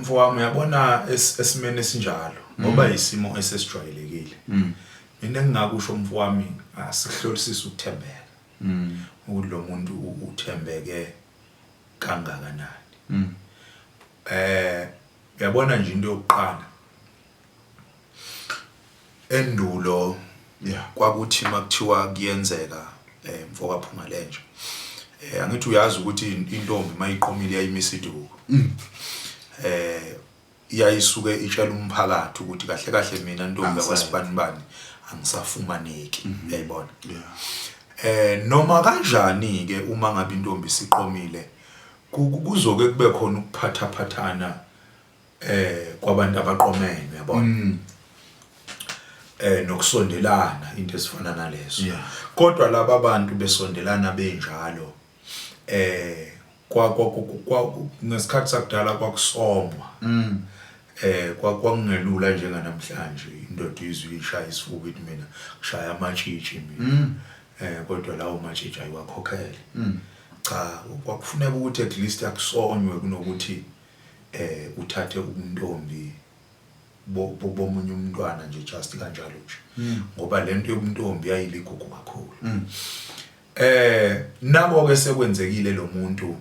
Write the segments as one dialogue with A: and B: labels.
A: Mfowami, uyabona, esimeni esinjalo, ngoba isimo esesijwayelekile, mina engingakusho, mfowami, asihlolisise ukuthembeka, ukuthi lo muntu uthembeke kangakanani. Uyabona nje, into yokuqala, endulo kwakuthi makuthiwa kuyenzeka, mfoka phunga lenja, angithi uyazi ukuthi intombi mayiqomile yayimisa iduku, iyayisuke itshela umphakathi ukuthi kahle kahle mina ntombi
B: Angisekho.
A: yakwasibanibani angisafumaneki, uyayibona? Noma kanjani ke, uma ngabe intombi isiqomile, kuzoke kube khona ukuphathaphathana kwabantu abaqomene, uyabona, nokusondelana, into esifana naleso. Kodwa laba bantu besondelana benjalo, kwa kwa kwa ngesikhathi sakudala kwakusomwa, kwakungelula njenganamhlanje indoda izwe ishaya isifuba ithi mina ngishaya amatshitshi mina, kodwa lawo matshitshi ayiwakhokhele. Cha, kwakufuneka ukuthi at least akusonywe kunokuthi uthathe ubuntombi bomunye umntwana nje just kanjalo nje, ngoba lento yobuntombi yayiligugu kakhulu. Nabo ke sekwenzekile, lo muntu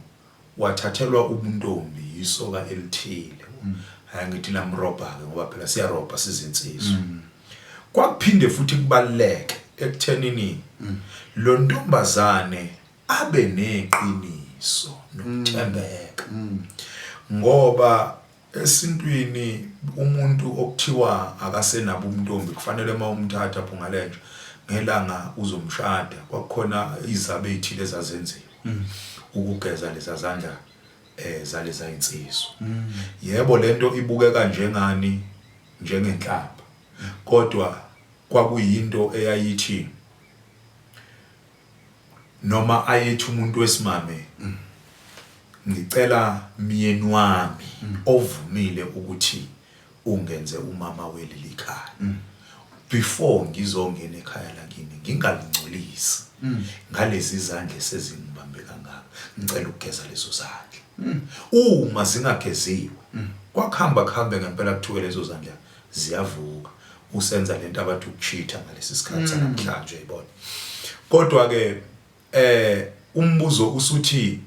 A: wathathelwa ubuntombi yisoka elithile, hayi ngithi lamrobha ke, ngoba phela siyarobha sizinsizwa. Kwakuphinde futhi kubaluleke ekuthenini lo ntombazane abe neqiniso nokuthembeka, ngoba esintwini umuntu okuthiwa akasenabo ubuntombi kufanele uma umthatha, phungalenja, ngelanga uzomshada kwakukhona izabe ezithile ezazenziwa ukugeza leza zandla zaleza insizwa. Yebo, lento ibukeka njengani, njengenhlamba, kodwa kwakuyinto eyayithi noma ayethi umuntu wesimame, "Ngicela myeni wami ovumile ukuthi ungenze umama weleli khaya, before ngizongena ekhaya lakini ngingalingcolisi ngalezi zandla esezingibambe kangaka, ngicela ukugeza lezo zandla." Uma zingageziwe, kwakuhamba kuhambe ngempela kuthiwe lezo zandla ziyavuka, usenza lento abathi ukucheata ngalesi sikhathi sanamhlanje, uyibona. Kodwa ke umbuzo usuthi,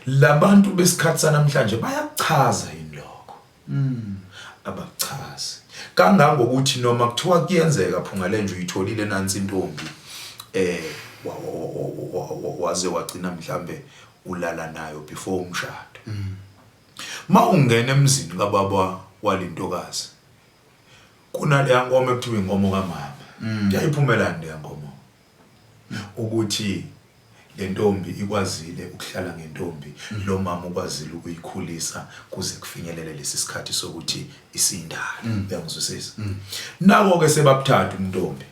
A: labantu besikhathi sanamhlanje bayakuchaza yini lokho? Abakuchazi kangangokuthi noma kuthiwa kuyenzeka, phunga lenje, uyitholile nansi intombi, waze wagcina mhlambe ulala nayo before umshado, ma ungena emzini kababa walentokazi kunaleya nkomo ekuthiwa inkomo kamama. Yayiphumelani leya nkomo? Ukuthi le ntombi ikwazile ukuhlala ngentombi, lo mama ukwazile ukuyikhulisa kuze kufinyelele lesi sikhathi sokuthi isindala, uyangizwisisa? Nako ke sebabuthatha umntombi.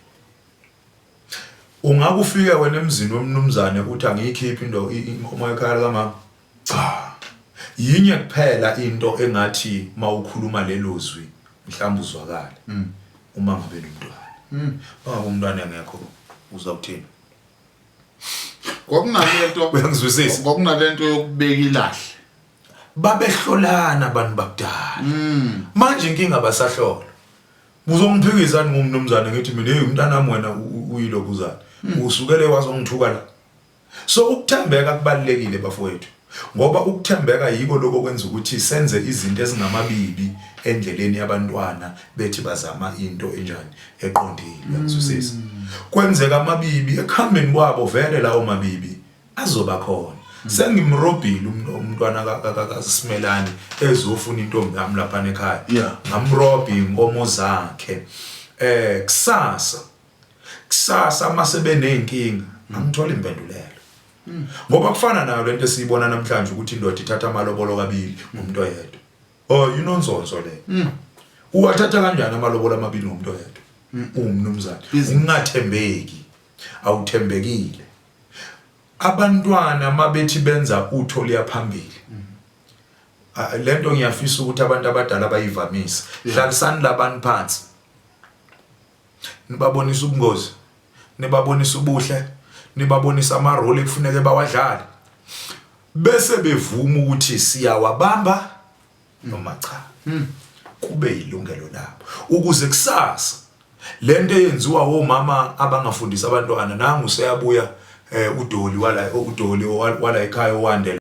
A: Ungakufika wena emzini womnumzane uthi angiyikhiphi into inkomo ekhaya likamama? Cha, yinye kuphela into engathi mawukhuluma lelo zwi mhlawumbe uzwakale, uma ngabe nomntwana. Uma umntwana engekho, uzawuthini?
B: Kwakunalento
A: Uyangizwisisa?
B: Kwakunalento yokubeka ilahle.
A: Babehlolana abantu bakudala. Manje inkinga, basahlola. Uzongiphikisani ngumnumzane ngithi mina, hey, umntanami, wena uyilokuzana usukele wazongithuka la. So ukuthembeka kubalulekile, bafowethu, ngoba ukuthembeka yiko lokho kwenza ukuthi senze izinto ezingamabibi endleleni yabantwana bethi bazama into enjani, eqondile, uyangizwisisa? Kwenzeka amabibi ekuhambeni kwabo, vele lawo mabibi azoba khona. Sengimrobhile umntwana kaSimelane ezofuna intombi yami lapha ekhaya, ngamrobha inkomo zakhe. Kusasa kusasa mase beneyinkinga angithola impendulelo, ngoba kufana nayo lento esiyibona namhlanje ukuthi indoda ithatha amalobolo kabili ngomuntu oyedwa. Oh, inonzonzo le. Uwathatha kanjani amalobolo amabili ngomuntu oyedwa ungumnumzane? Ungathembeki, awuthembekile. Abantwana mabethi benza utho liyaphambili. Ah, lento ngiyafisa ukuthi abantu abadala bayivamise. Hlalisani labantu phansi, nibabonisa ubungozi, nibabonisa ubuhle, nibabonisa ama-role ekufuneke bawadlale, bese bevuma ukuthi siyawabamba. Noma cha, kube ilungelo labo ukuze kusasa lento eyenziwa omama abangafundisi abantwana, nangu seyabuya udoli wala, udoli wala ekhaya owandela.